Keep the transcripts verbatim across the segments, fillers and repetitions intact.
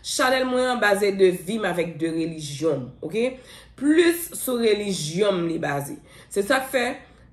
Chanèl mwen an baze de vi m avèk de relijyon m, oke? Plis sou relijyon m li baze. Se sa k fè,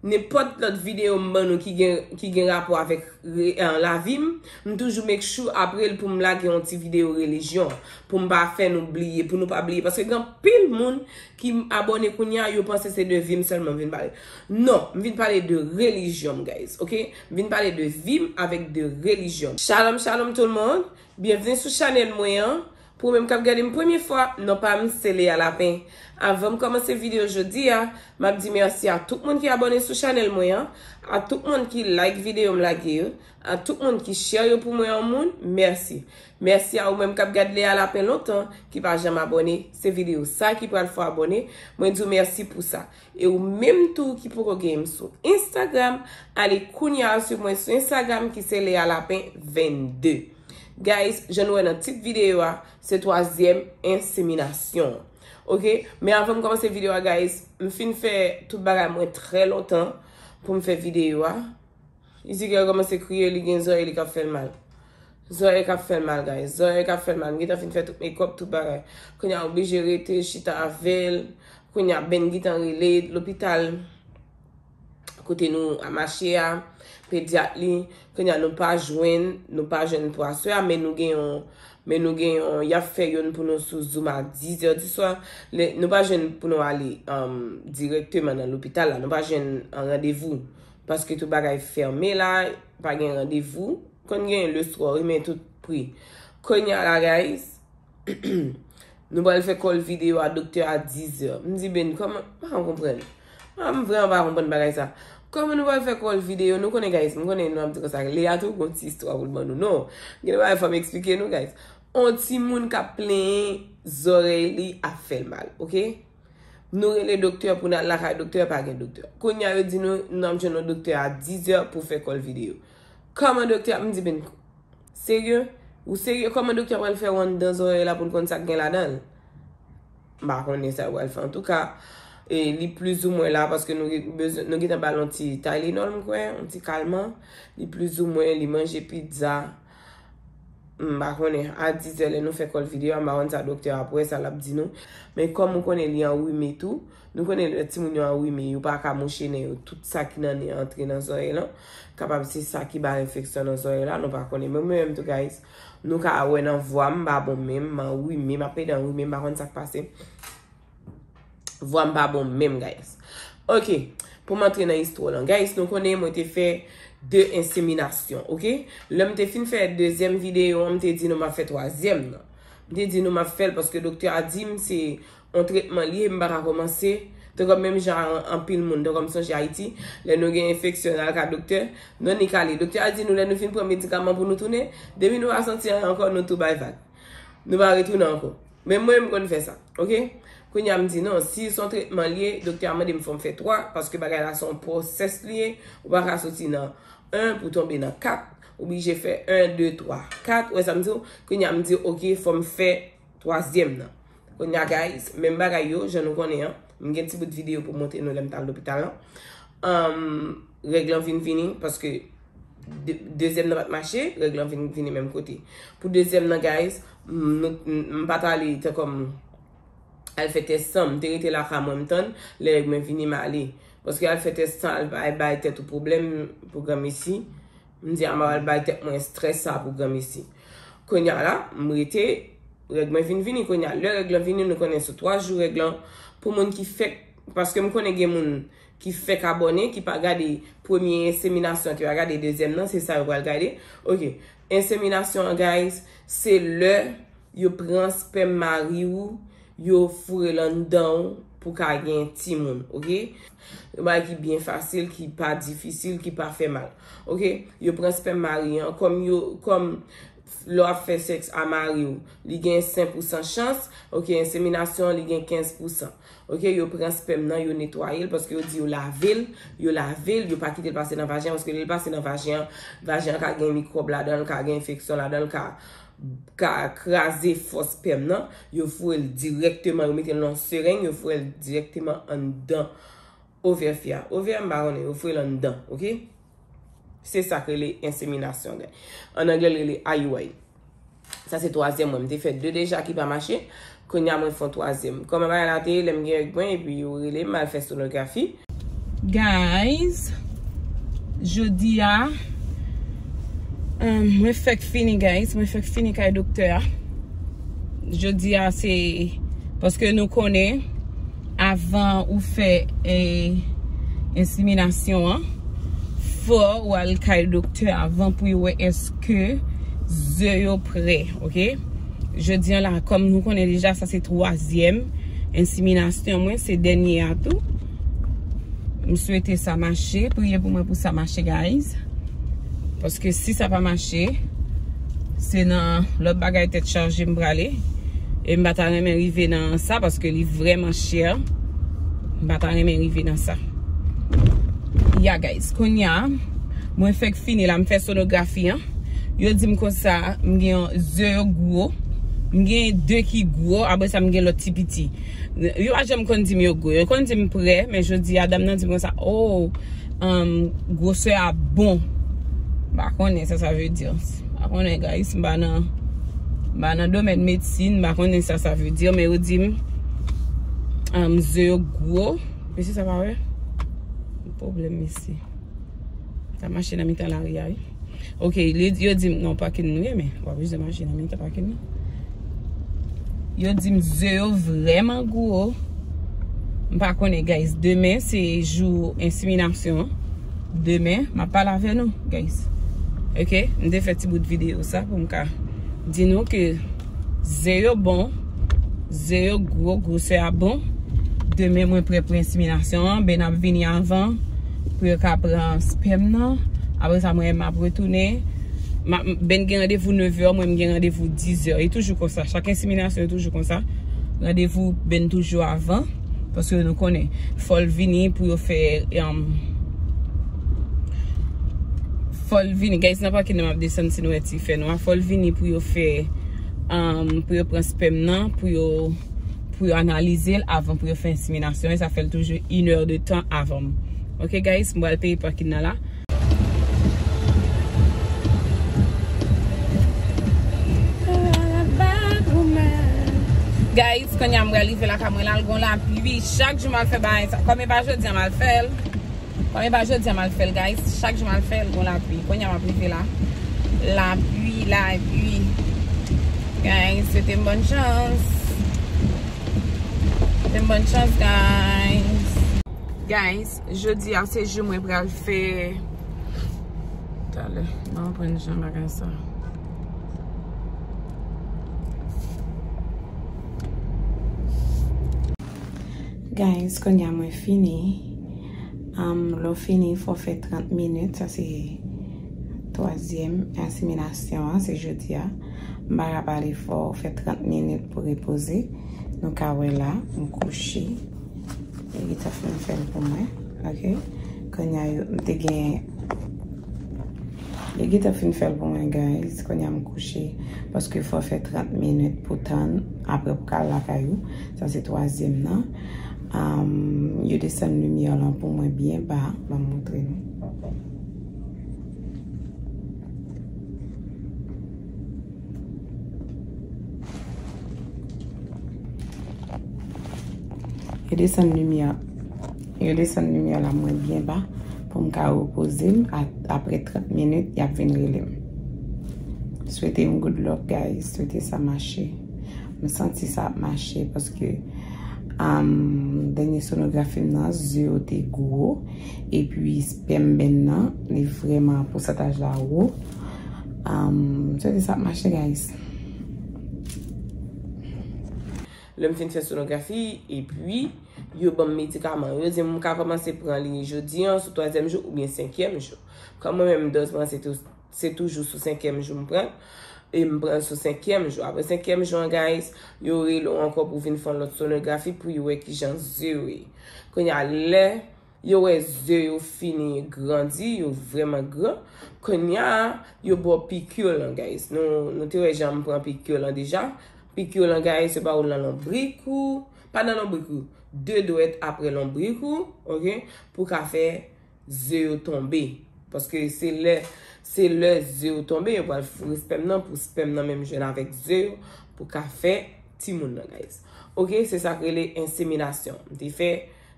nenpòt lòt videyo m ban nou ki gen, ki gen rapò avèk re- eh, lavi m, m toujou make sure apre l pou m lage yon ti videyo relijyon, pou m pa fè nou bliye, pou nou pa bliye. Paske gen anpil moun ki abòne kounye a, yo panse se de vi m sèlman m vin pale. Non, m vin pale de relijyon m, guys, oke? M vin pale de vi m avèk de relijyon m. Shalom, shalom tout le monde. Byenvni sou chanèl mwen an. Pou ou menm k ap gade m premye fwa, non pa m se Lea Lapin. Avan m kòmanse videyo jodi a, m ap di mèsi a tout moun ki abòne sou chanèl mwen an, a tout moun ki like videyo m lage yo, a tout moun ki share yo pou mwen yon moun, mèsi. Mèsi a ou menm k ap gade Lea Lapin lontan, ki pa janm abòne. Se videyo sa ki pral fè w abòne. Mwen di w mèsi pou sa. E ou menm tou ki poko gen m sou Instagram, ale kounye a swiv mwen sou Instagram ki se Lea Lapin vennde. Guys, jan nou wè nan tit videyo a, se twazyèm enseminasyon. Oke? Men avan m kòmanse videyo a, guys, m fin fè tout bagay mwen trè lontan pou m fè videyo a. Izikel kòmanse kriye, li gen zòrèy li k ap fè l mal. Zòrèy k ap fè l mal, guys. Zòrèy k ap fè l mal. M gentan fin fè tout makeup, tout bagay. Kounye a oblije rete, chita avè l. Kounye a Ben gentan rele lopital kote nou ap mache a, pedyat li. Kounye a nou pa jwenn, nou pa jwenn pou aswè a, men nou gen yon, men nou gen yon, y ap fè youn pou nou sou Zoom a dizè di swa. Lè, nou pa jwenn pou nou ale, um, dirèkteman nan lopital la. Nou pa jwenn an randevou. Paske tout bagay fèmen la, pa gen randevou. Konn gen leswa, wi, men tout pri. Kounye a la, guys, nou pral fè call videyo a doktè a dizè. M di, Ben, kòman? M pa konprann. Ah, m vrèman pa konprann bagay sa. Kòman nou pral fè call videyo? Nou konnen, guys, m konnen nou ap di konsa, Lea tou gon ti istwa pou l ban nou. Non. Gen de bagay fò m eksplike nou, guys. On timoun k ap plenyen zòrèy li ap fè l mal, oke? Nou rele doktè pou n al lakay doktè, pa gen doktè. Kounye a yo di nou, n ap jwenn yon doktè a dizè pou fè call videyo. Kòman doktè a, m di, Ben, serye? Ou serye? Kòman doktè a pral fè w anndan zòrèy la pou l konn sa k gen ladan l? M pa konnen sa yo pral fè. Antouka, e, li plizoumwen la, paske nou gen bezwen, nou gentan ba l yon ti Tylenol, m kwè, yon ti kalman. Li plizoumwen, li manje pizza. M pa konnen, a dizè lè nou fè call videyo a, m pa konn sa doktè a ap wè, sa l ap di nou. Men kòm ou konnen li anwime tou, nou konnen lè timoun yo anwime, yo pa ka mouche nen yo, tout sa ki nan nen an antre nan zòrèy lan. Kapab se sa ki bay enfeksyon nan zòrèy la, nou pa konnen. Men mwen menm tou, guys, nou ka wè nan vwa m, m pa bon menm, m anwime, m ap plede anwime, m pa konn sa k pase. Vwa m pa bon menm, guys. Oke, pou m antre nan istwa lan. Guys, nou konnen mwen te fè de enseminasyon, oke? Lè m te fin fè dezyèm videyo an, m te di nou m ap fè twazyèm nan. M te di nou m ap fè l paske doktè a di m se yon tretman li ye, m pa ka kòmanse. Tankò menm jan an, anpil moun, tankò m sonje Ayiti, lè nou gen enfeksyon, n al ka doktè, non li kale. Doktè a di nou lè nou fin pran medikaman pou nou tounen, depi nou pa santi anyen ankò, nou tou bay vag. Nou pa retounen ankò. Men mwen, m konn fè sa, oke? Kounye a, m di non, si se yon tretman li ye, doktè a mande m fò m fè twa, paske bagay la se yon pwosès li ye, ou pa ka soti nan en pou tonbe nan kat, oblije fè en, de, twa, kat, ou wè sa m di w? Kounye a, m di, oke, fò m fè twazyèm nan. Kounye a, guys, menm bagay yo, jan nou konnen an, m gen ti bout videyo pou montre nou lè m t al lopital lan. Anm, règ lan vin vini, paske de, dezyèm nan pa t mache, règ lan vin vini menm kote. Pou dezyèm nan, guys, m, nou, m, m pa t ale tankò m al fè tès san, m te rete lakay mwen, m tann lè règ mwen vini, m ale. Paske al fè tès san, al bay, bay tèt ou pwoblèm pou granmesi. M di, a, m ap al bay tèt mwen estrès sa pou granmesi. Kounye a la, m rete, règ mwen vin vini. Kounye a, lè règ lan vini, nou konnen sou twa jou règ lan, pou moun ki fèk, paske m konnen gen moun ki fèk abòne, ki pa gade premye enseminasyon, ki pa gade dezyèm nan, se sa yo pral gade. Oke. Enseminasyon an, guys, se lè yo pran spèm mari w, yo foure l anndan w pou ka gen timoun, oke? Yon bagay ki byen fasil, ki pa difisil, ki pa fè mal. Oke? Yo pran spèm mari an, kòm yo, kòm lè w ap fè sèks a mari w, li gen senk pousan chans, oke, enseminasyon an, li gen kenz pousan. Oke, yo pran spèm nan, yo netwaye l, paske yo di yo lave l, yo lave l, yo pa kite l pase nan vajen an, paske lè l pase nan vajen an, vajen an ka gen mikwòb ladan l, ka gen enfeksyon ladan l, ka, ka kraze fòs spèm nan, yo foure l dirèkteman, yo mete l nan sereng, yo foure l dirèkteman anndan ovè fi a. Ovè a, m pa konnen, yo foure l anndan, oke? Se sa k rele enseminasyon, guys. An anglè, l rele I U I. Sa se twazyèm mwen. M te fè de deja ki pa mache. Kounye a mwen fè yon twazyèm. Kòman bagay la te ye, lè m gen règ mwen, epi yo rele m, m al fè sonografi. Guys, jodi a, um, mwen fèk fini, guys. Mwen fèk fini kay doktè a. Jodi a, se paske nou konnen, avan ou fè, eh, enseminasyon an, fò ou al kay doktè avan pou yo wè èske ze yo prè, oke? Jodi a la, kòm nou konnen deja, sa se twazyèm enseminasyon mwen, se dènye a tou. M swete sa mache, priye pou mwen pou sa mache, guys. Paske si sa pa mache, se nan lòt bagay tèt chaje m prale. E m pa ta renmen rive nan sa paske li vrèman chè. M pa ta renmen rive nan sa. Ya, guys, kounye a, mwen fèk fini la, m fè sonografi an. Yo di m konsa, m gen yon ze yo gwo. M gen de ki gwo, apre sa m gen lòt ti piti. Yo pa janm konn di m yo gwo. Yo konn di m prè, men jodi a, dam nan di m konsa, oh, um, gwosè a bon. M pa konnen sa sa vle di. M pa konnen, guys, m pa nan, m pa nan domèn medsin, m pa konnen sa sa vle di, men yo di m, um, ze yo gwo. Mesye sa pa wè? Pwoblèm, mesye. Sa mache nan mitan lari a, wi. Ok, li, yo di m, non, pakin nou ye, men w ap bezwen mache nan mitan pakin nan. Yo di m ze yo vrèman gwo. M pa konnen, guys. Demen, se jou enseminasyon an. Demen, m ap pale avè nou, guys. Ok? M te fè ti bout videyo sa pou m ka di nou ke ze yo bon. Ze yo gwo, gwosè a bon. Demen mwen prè pou enseminasyon an. Ben ap vini avan pou yo ka pran spèm nan. Apre sa, mwen, m ap retounen. M ap, Ben gen randevou nevè, mwen, m gen randevou dizè. E toujou konsa. Chak enseminasyon, e toujou konsa. Randevou Ben toujou avan. Paske nou konnen, fò l vini pou yo fè, um, fò l vini. Guys, nan pakin nan m ap desann si nou wè ti fè nwa. Fò l vini pou yo fè, um, pou yo pran spèm nan, pou yo, pou yo analize l avan pou yo fè enseminasyon. E sa fè l toujou inè de tan avan m. Ok, guys, m pral peye pakin nan la. Guys, kounye a m pral rive lakay mwen la, l gon lapli. Chak jou m al fè bagay sa. Kòm e pa jodi a m al fè l. Kòm e pa jodi a m al fè l, guys. Chak jou m al fè l, gon lapli. Kounye a m ap rive la. Lapli, lapli. Guys, swete m bòn chans. Swete m bòn chans, guys. Guys, jodi a se jou mwen pral fè. Talè, m ap aprann jan bagay sa. Guys, kounye a mwen fini. Um, lè w fini, fò w fè trant minit. Sa se twazyèm enseminasyon an, se jodi a. M pa ka pale fò, fè trant minit pou repoze. Nou ka wè la, m kouche. Li gentan fin fè l pou mwen, ok? Kounye a yo, m te gen, li gentan fin fè l pou mwen, guys. Kounye a m kouche, paske fò fè trant minit pou tann, apre pou ka al lakay ou. Sa se twazyèm nan. Um, yo desann limyè lan pou mwen byen ba, ban m montre nou. Yo desann limyè, yo desann limyè la mwen byen ba pou m ka repoze m. A, apre trant minit, y ap vin rele m. Swete m good luck, guys. Swete sa mache. M santi sa ap mache paske, um, dènye sonografi m nan, ze yo te gwo. Epi spèm Ben nan, li vrèman pousantaj la wo. Um, swete sa ap mache, guys. Lè m fin fè sonografi, epi yo ban m medikaman. Yo di m m ka kòmanse pran li jodi an, sou twazyèm jou oubyen senkyèm jou. Kòm mwen menm, dòz mwen se tou, se toujou sou senkyèm jou m pran l. E m pran l sou senkyèm jou. Apre senkyèm jou an, guys, yo rele w ankò pou vin fè yon lòt sonografi pou yo wè kijan ze yo ye. Kounye a, lè yo wè ze yo fini grandi, yo vrèman gran. Kounye a, yo ba w pikil lan, guys. Nou, nou te wè jan m pran pikil lan deja. Pikil lan, guys, yo ba w l nan lonbrik ou. Pa nan lonbrik ou. De dwèt apre lonbrik ou, ok? Pou ka fè ze yo tonbe. Paske se lè, se lè ze yo tonbe, yo pral foure spèm nan pou spèm nan menm jwenn avèk ze yo pou ka fè timoun nan, guys. Ok, se sa k rele enseminasyon. M te fè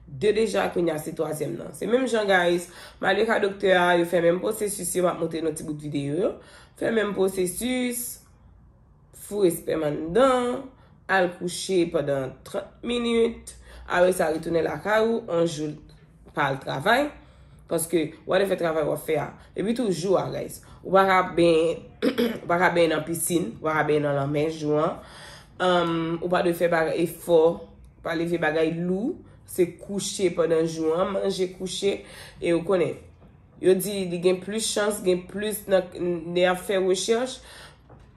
de deja, kounye a se twazyèm nan. Se menm jan, guys. M ale kay doktè a, yo fè menm pwosesis yo, m ap montre nou ti bout videyo yo. Fè menm pwosesis, foure spèm anndan, al kouche pandan trant minit, apre sa retounen lakay ou, yon jou pa al travay, paske w ale fè travay w ap fè a. Epi tou jou a, guys. Ou pa ka benyen, ou pa ka benyen nan pisin, ou pa ka benyen nan lanmè jou an. Anm, ou pa dwe fè bagay efò, pa leve bagay lou, se kouche pandan jou an, manje kouche, e ou konnen. Yo di li gen plis chans, gen plis nan, lè y ap fè rechèch,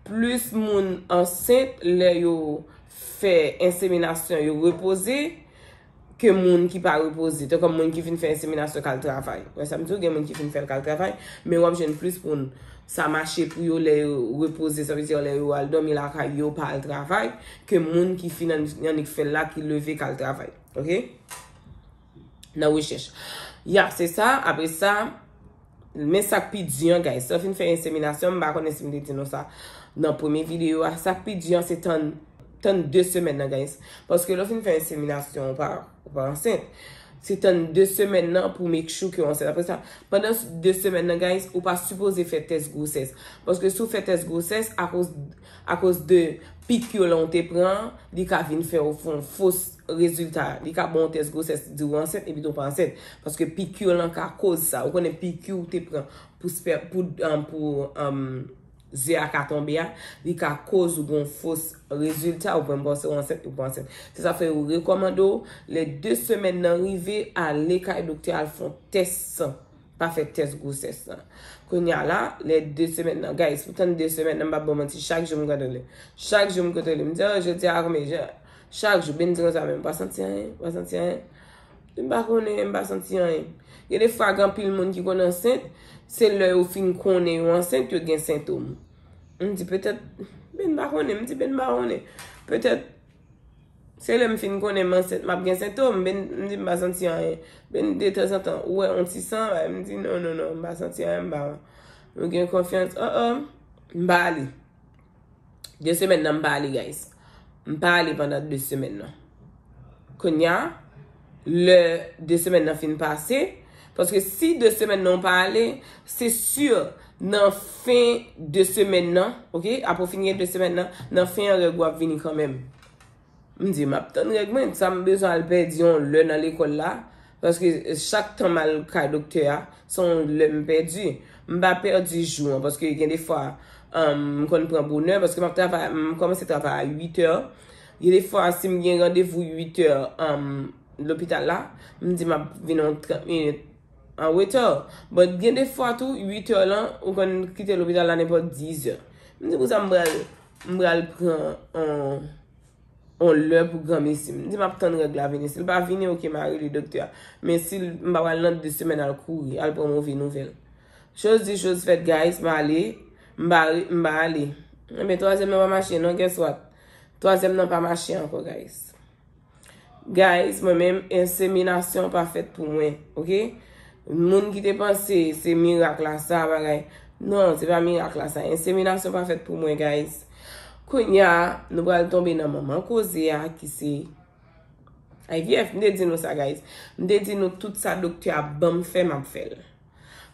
plis moun ansent lè yo fè enseminasyon, yo repoze, ke moun ki pa repoze. Tankou moun ki fin fè enseminasyon k al travay. Wè sa m di w, gen moun ki fin fè l k al travay, men w ap jwenn plis moun sa mache pou yo lè yo repoze, sa vle di lè yo al dòmi lakay yo, pa al travay, ke moun ki fin annik fè l la, ki leve k al travay. Ok? Nan rechèch. Ya, se sa. Apre sa, men sa k pi di an, guys. Lè w fin fè enseminasyon, m pa konnen si m te di nou sa nan premye videyo a. Sa k pi di an, se tann, tann de semèn nan, guys. Paske lè w fin fè enseminasyon, ou pa, ou pa ansent. Se tann de semèn nan pou make sure ke w ansent. Apre sa, pandan de semèn nan, guys, ou pa sipoze fè tès gwosès. Paske si w fè tès gwosès, akoz, akoz de pikir lan w te pran, li ka vin fè w fè yon fos rezilta. Li ka ba w yon tès gwosès, di w ansent, epi tou w pa ansent. Paske pikir lan ka koz sa. Ou konnen pikir ou te pran pou spè-, pou, um, pou, um, ze a ka tonbe a, li ka koz ou gen yon fos rezilta, ou pran panse w ansent, ou pa ansent. Se sa fè yo rekòmande w, lè de semèn nan rive, ale kay doktè al fè yon tès san. Pa fè tès gwosès lan. Kounye a la, lè de semèn nan, guys, pou tann de semèn nan, m p ap ba w manti, chak jou m kontan li. Chak jou m kontan li. M di, oh, jodi a konbyen jan? Chak jou, Ben di konsa menm, pa santi anyen, pa santi anyen. M pa konnen, m pa santi anyen. Gen de fwa, gen anpil moun ki konn ansent, se lè yo fin konnen yo ansent, yo gen sentòm. M di, petèt, Ben pa konnen, m di, Ben pa konnen. Petèt, se lè m fin konnen m ansent, m ap gen sentòm. Ben, m di, m pa santi anyen. Ben, detanzantan, ou wè yon ti san, m di, non, non, non, m pa santi anyen, m pa. M gen konfyans, oh, oh, m pa ale. De semèn nan, m pa ale, guys. M pa ale pandan de semèn nan. Kounye a, lè de semèn nan fin pase, paske si de semèn nan ou pa ale, se si nan fen de semèn nan, ok, apre w fin gen de semèn nan, nan fen an règ ou ap vini kanmenm. M di, m ap tann règ mwen, sa m bezwen al pèdi yon lè nan lekòl la, paske chak tan m al kay doktè a, se yon lè m pèdi. M pa pèdi jou an, paske gen de fwa, um, m konn pran bonè, paske m ap travay, m kòmanse travay a uit è. Gen de fwa, si m gen randevou uit è, um, lopital la, m di m ap vin yon trant minit an reta. But gen de fwa tou, uit è lan, ou konn kite lopital la nenpòt diz è. M di, pou sa m pral, m pral pran yon yon lè pou granmesi. M di m ap tann règ la vini. Si l pa vini, ok, m a rele doktè a. Men si l, m pa pral nan de semèn al kouri, al pran move nouvèl. Choz di, choz fèt, guys, m ale, m pa re-, m pa ale. Enben, twazyèm nan pa mache, non, guess what? Twazyèm nan pa mache ankò, guys. Guys, mwen menm, enseminasyon pa fèt pou mwen, ok? Moun ki te panse se mirak la sa, bagay. Non, se pa mirak la sa. Enseminasyon pa fèt pou mwen, guys. Kounye a, nou pral tonbe nan manman koze a, ki se I V F. M te di nou sa, guys. M te di nou tout sa doktè a ban m fè, m ap fè l.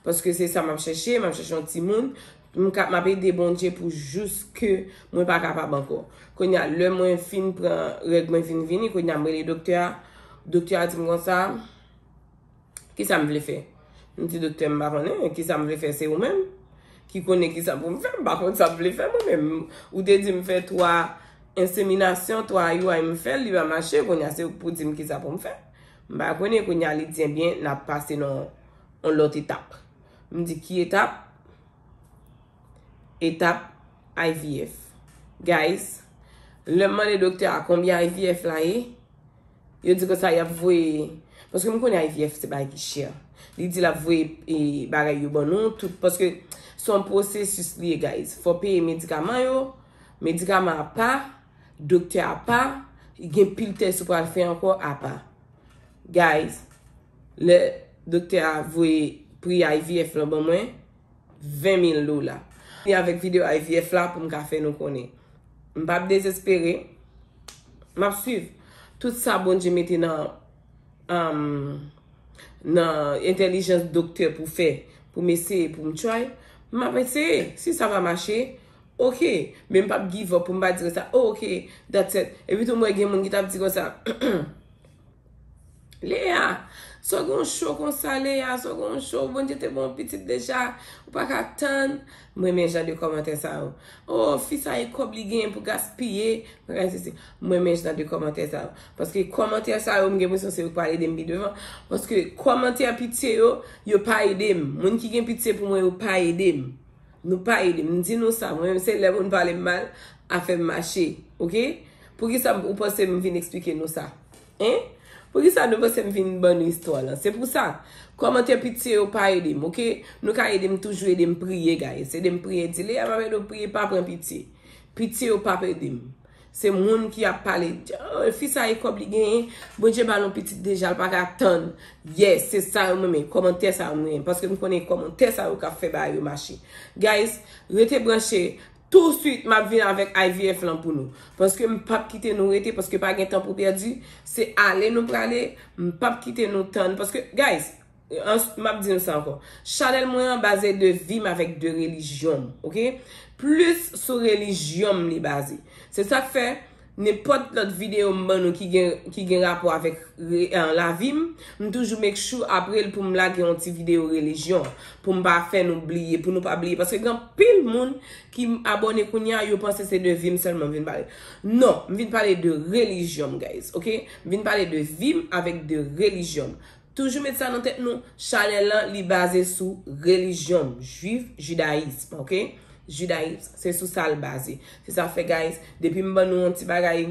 Paske se sa m ap chèche, m ap chèche yon timoun. M ka, m ap ede Bondye pou jous ke mwen pa kapab ankò. Kounye a, lè mwen fin pran règ mwen fin vini, kounye a, m rele doktè a. Doktè a di m konsa, kisa m vle fè? M di, doktè, m pa konnen, kisa m vle fè, se ou menm ki konnen kisa pou m fè, m pa konn sa m vle fè mwen menm. Ou te di m fè twa enseminasyon, twa I U I, m fè l, li pa mache, kounye a se ou k pou di m kisa pou m fè. M pa konnen, kounye a li di, ebyen, n ap pase nan yon lòt etap. M di, ki etap? Etap I V F. Guys, lè m mande doktè a konbyen I V F la ye, yo di konsa y ap voye, paske m konnen I V F se bagay ki chè. Li di l ap voye, e, bagay yo ban nou, tout, paske se yon pwosesis li ye, guys. Fò peye medikaman yo, medikaman apa, doktè apa, gen pil tès ou pral fè ankò apa. Guys, lè doktè a voye pri I V F lan ban mwen ven mil dola. Vini avèk videyo I V F la pou m ka fè nou konnen. M p ap dezespere. M ap swiv tout sa Bondye mete nan, um, nan entèlijans doktè pou fè, pou m eseye, pou m try. M ap eseye. Si sa pa mache, ok. Men m p ap give up pou m pa di konsa, oh, ok, that's it. Epi tou, mwen gen moun ki t ap di konsa, Lea, sa w gen yon cho konsa, Lea, sa w gen yon cho, Bondye te ban w pitit deja, ou pa ka tann. Mwen renmen jan de kòmantè sa yo. Oh, fi sa e kòb li genyen pou gaspiye. Mwen renmen jan de kòmantè sa yo. Paske kòmantè sa yo, m gen enpresyon se yo k pral ede m pi devan. Paske kòmantè pitye yo, yo pa ede m. Moun ki gen pitye pou mwen, yo pa ede m. Nou pa ede m. M di nou sa, mwen menm se lè moun pale m mal, afè m mache, ok? Poukisa ou panse m vin eksplike nou sa? Hein? Poukisa nou panse m vin ban nou istwa lan? Se pou sa. Kòmantè pitye yo pa ede m, ok? Nou ka ede m toujou, ede m priye, guys. Ede m priye, di Lea, m ap ede w priye, pa pran pitye. Pitye yo p ap ede m. Se moun ki ap pale, oh, fi sa e kòb li genyen, Bondye ba l yon pitit deja, l pa ka tann. Yes, se sa yo m renmen, kòmantè sa yo m renmen, paske m konnen kòmantè sa yo k ap fè bagay yo mache. Guys, rete branche, touswit m ap vin avèk I V F lan pou nou. Paske m p ap kite nou rete, paske pa gen tan pou pèdi, se ale nou prale, m p ap kite nou tann, paske, guys, An, m ap di nou sa ankò. Chanèl mwen an baze de vi m avèk de relijyon m, ok? Plis sou relijyon m li baze. Se sa k fè, nenpòt lòt videyo m ban nou ki gen, ki gen rapò avèk re-, an, lavi m, m toujou make sure apre l pou m lage yon ti videyo relijyon, pou m pa fè nou bliye, pou nou pa bliye. Paske gen anpil moun ki abòne kounye a, yo panse se de vi m sèlman m vin pale. Non, m vin pale de relijyon m, guys, ok? M vin pale de vi m avèk de relijyon m. Toujou met sa nan tèt nou, chanèl lan li baze sou relijyon m, jwif, jidayism, ok? Jidayism, se sou sa l baze. Se sa fè, guys, depi m ban nou yon ti bagay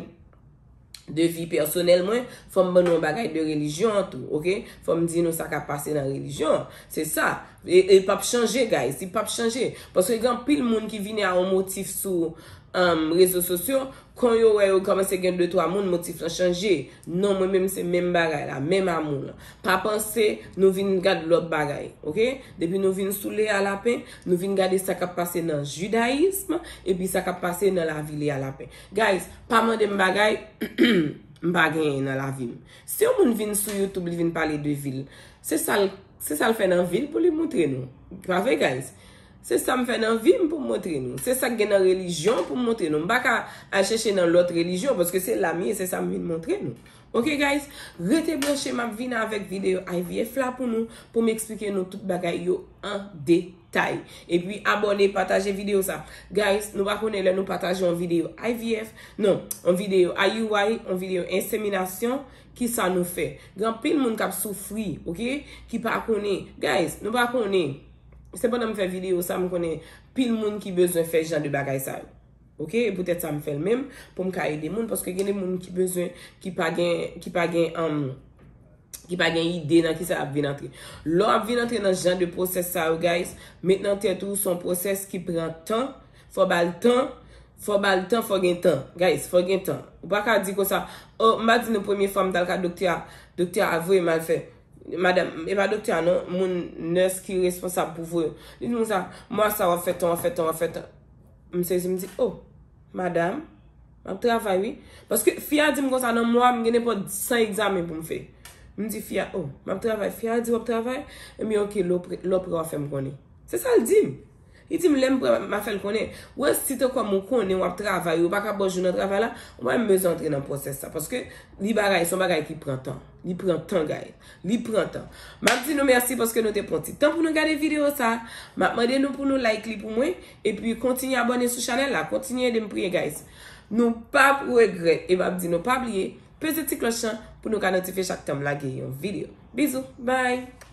de vi pèsonèl mwen, fò m ban nou yon bagay de relijyon an tou, ok? Fò m di nou sa k ap pase nan relijyon an. Se sa. E, e p ap chanje, guys, li p ap chanje. Paske gen anpil moun ki vini a yon motif sou, um, rezo sosyo, Kon yo wè yo kòmanse gen de twa moun, motif lan chanje. Non, mwen menm se menm bagay la, menm amou lan. Pa panse nou vin gad lòt bagay, ok? Depi nou vin sou Lea Lapin, nou vin gade sa k ap pase nan jidayism, epi sa k ap pase nan lavi Lea Lapin. Guys, pa mande m bagay, m pa genyen nan lavi m. Si yon moun vin sou YouTube, li vin pale de vi l, se sa l, se sa l fè nan vi l pou li montre nou. Pa vre, guys? Se sa m fè nan vi m pou m montre nou. Se sa k gen nan relijyon pou m montre nou. M pa ka al chèche nan lòt relijyon, paske se la m ye, se sa m vin montre nou. Ok, guys? Rete branche, m ap vin avèk videyo I V F la pou nou, pou m eksplike nou tout bagay yo an detay. Epi abòne, pataje videyo sa. Guys, nou pa konnen lè nou pataje yon videyo I V F, non, yon videyo I U I, yon videyo enseminasyon, kisa nou fè? Gen anpil moun k ap soufri, ok? Ki pa konnen. Guys, nou pa konnen. Se pandan m fè videyo sa, m konnen pil moun ki bezwen fè jan de bagay sa yo. Ok? E poutèt sa m fè l menm, pou m ka ede moun, paske gen de moun ki bezwen, ki pa gen, ki pa gen, um, ki pa gen ide nan kisa y ap vin antre. Lè w ap vin antre nan jan de pwosès sa yo, guys, met nan tèt ou, se yon pwosès ki pran tan, fò ba l tan, fò ba l tan, fò gen tan. Guys, fò gen tan. Ou pa ka di konsa, oh, m pa di nou premye fwa m t al ka doktè a, doktè a voye m al fè. Madanm, e pa doktè a non, moun nès ki responsab pou voye. Li di m sa, mwa sa w ap fè tan, w ap fè tan, w ap fè tan. M sezi, m di, oh, madanm, m ap travay wi. Paske fi a di m konsa, nan mwa, m gen nenpòt san egzamen pou m fè. M di fi a, oh, m ap travay. Fi a di, w ap travay? Ebyen, ok, lè w pre, lè w pre, w a fè m konnen. Se sa l di m. Li di m, lè m prè, m a fè l konnen. Wè, si te kòm ou konnen w ap travay, yo pa ka ba w jou nan travay la, ou pa menm bezwen antre nan pwosès sa. Paske li bagay, se yon bagay ki pran tan. Li pran tan, guys. Li pran tan. M ap di nou mèsi paske nou te pran ti tan pou nou gade videyo sa. M ap mande nou pou nou like li pou mwen. Epi kontinye abòne sou chanèl la. Kontinye ede m priye, guys. Nou p ap regrèt. E m ap di nou pa bliye, peze ti klòch lan pou nou ka notifye chak tan m lage yon videyo. Bizou. Bye.